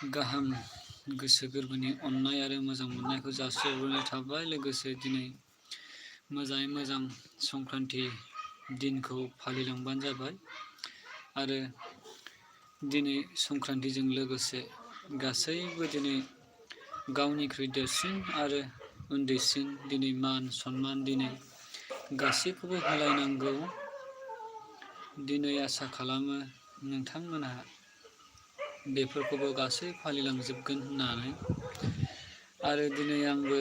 गाहाम गोसो गोरबोनि अननाय आरो मोजां मोननायखौ जासिहरनाय थाबाय। लोगोसे दिनै मोजाङै मोजां संक्रान्ति दिनखौ फालिलांबानो जाबाय आरो दिनै संक्रान्तिजों लोगोसे गासैबो दिनै गावनिख्रुइ देरसिन आरो उन्दैसिन दिनै मान सनमान दिनै गासैखौबो होलायनांगौ। दिनै आसा खालामो नोंथांमोनहा बेफोरखौबो गासै फालिलांजोबगोन होननानै आरो दिनै आंबो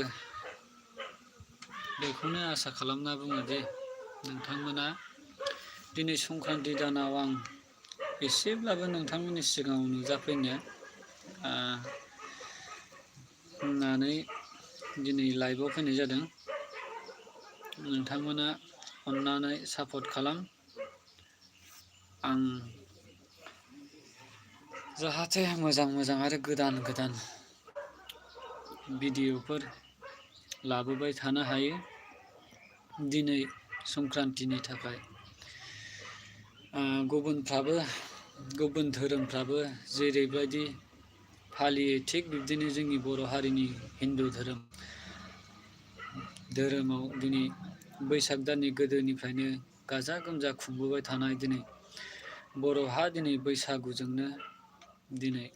बेखौनो आसा खालामना बुङो जे नोंथांमोना दिनै संक्रान्ति दानाव आं एसेब्लाबो नोंथांमोननि सिगाङाव नुजाफैनो होननानै दिनै लाइभआव फैनाय जादों। नोंथांमोना अननानै सापर्ट खालाम। आं जाहाथे मोजां आरो गोदान भिडिअफोर लाबोबाय थानो हायो। दिनै संक्रान्तिनि थाखाय गुबुन धोरोमफ्राबो जेरैबायदि फालियो थिग बिब्दिनो जोंनि बर' हारिनि हिन्दु धोरोमाव दिनै बैसाग दाननि गोदोनिफ्रायनो गाजा गोमजा खुंबोबाय थानाय दिनै बर'हा दिनै बैसागुजोंनो दिनै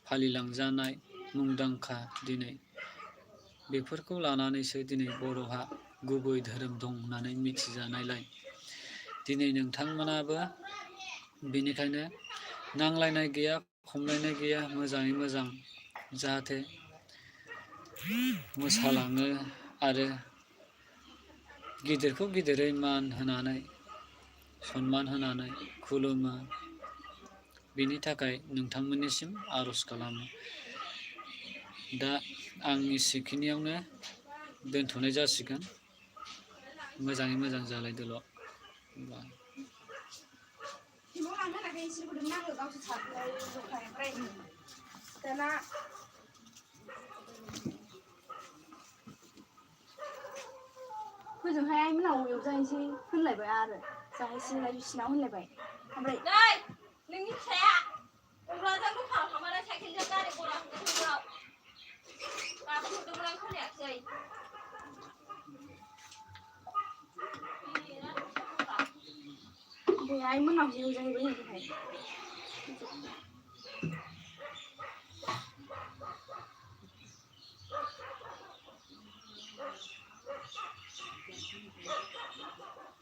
फालिलांजानाय मुंदांखा दिनै बेफोरखौ लानानैसो दिनै बर'हा गुबै धोरोम दं होननानै मिथिजानायलाय दिनै नोंथांमोनाबो बेनिखायनो नांलायनाय गैया, खमलायनाय गैया, मोजाङै मोजां जाहाथे मोसालाङो आरो गिदिरखौ गिदिरै मान होनानै सनमान होनानै खुलुमो। बेनि थाखाय नोंथांमोननिसिम आर'ज खालामो। दा आं एसेखिनियावनो दोनथ'नाय जासिगोन। मोजाङै मोजां जालायदोल'। होजोंहाय आइमोननाव एवजाहैसै होनलायबाय आरो जाहैसैलाय बिसिनाव होनलायबाय। ओमफ्राय नोंनि फिसाया क'क्राझार दखानाव थांबालाय साइकेलजों गारि गरा होदोंमोन गाखोहरदोंमोन आं खोनायाखिसै। बे आइमोननाव एवजाहैबाय होजोंहाय।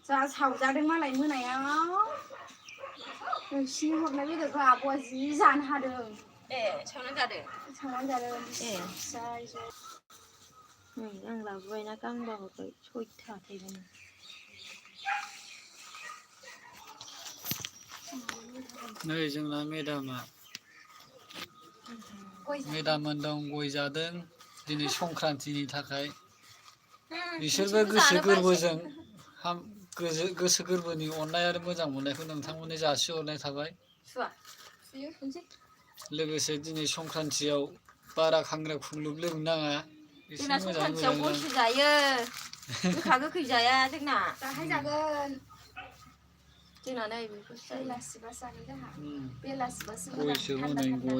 जा सावजादों मालाय मोनायाव नोंसिनि हरनाय बेदरखौ आब'आ जि जानो हादों। सावनानै जादों? सावनानै जादों। फिसाय ज'। आं लाबोबायना गांबा हरबाय 6था थाइबानि। नै जोंना मेदामा दं गय जादों दिनै संक्रान्तिनि थाखाय। बिसोरबो गोसो गोरबोनि अननाय आरो मोजां मोननायखौ नोंथांमोननो जासिहरनाय थाबाय। लोगोसे दिनै संक्रान्तियाव बारा खांग्रा खुंलुब लोंनो नाङा। जोंना संक्रान्तियाव गयसो जायो। गोखा गोखै जाया जोंना। दाहाय जागोन। जोंना नै बेलासिबासो जागोन जोंहा। बेलासिबासो मोजां थान्दा थान्दा।